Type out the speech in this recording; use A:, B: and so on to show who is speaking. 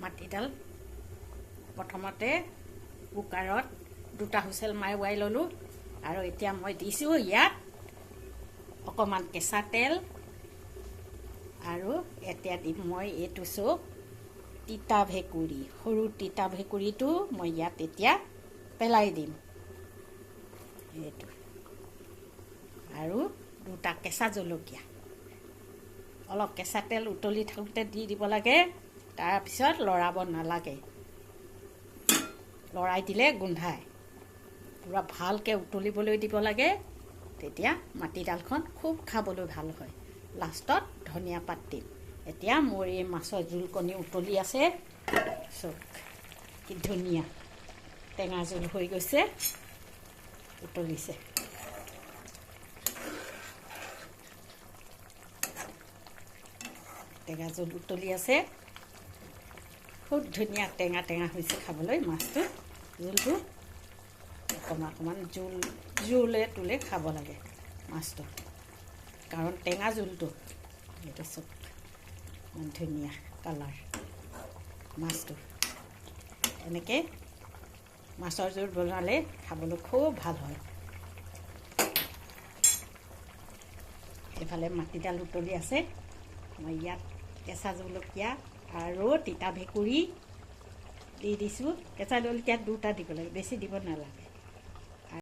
A: মাটিদাল প্ৰথমতে কুকাৰত দুটা হুইচেল মাৰোৱাই ল'লোঁ আৰু এতিয়া মই দিছোঁ ইয়াত অকণমান কেঁচা তেল আৰু এতিয়া দিম মই এইটো চব তিতা ভেকুৰী, সৰু তিতা ভেকুৰীটো মই ইয়াত এতিয়া পেলাই দিম এইটো, আৰু দুটা কেঁচা জলকীয়া। অলপ কেঁচা তেল উতলি থাকোঁতে দি দিব লাগে, তাৰপিছত লৰাব নালাগে, লৰাই দিলে গোন্ধায়। পূৰা ভালকৈ উতলিবলৈ দিব লাগে, তেতিয়া মাটিদালখন খুব খাবলৈ ভাল হয়। লাষ্টত ধনিয়া পাত দিম। এতিয়া মোৰ এই মাছৰ জোলকণি উতলি আছে, চব কি ধুনীয়া টেঙা জোল হৈ গৈছে, উতলিছে। টেঙা জোল উতলি আছে, খুব ধুনীয়া টেঙা টেঙা হৈছে খাবলৈ মাছটো। জোলটো অকণমান অকণমান জোল জোলে তোলে খাব লাগে মাছটো, কাৰণ টেঙা জোলটো। এইটো চব ইমান ধুনীয়া কালাৰ মাছটো। এনেকৈ মাছৰ জোল বনালে খাবলৈ খুব ভাল হয়। এইফালে মাটিদাল উতলি আছে, মই ইয়াত কেঁচা জলকীয়া আৰু তিতা ভেকুৰী দি দিছোঁ। কেঁচা জলকীয়া দুটা দিব লাগে, বেছি দিব নালাগে।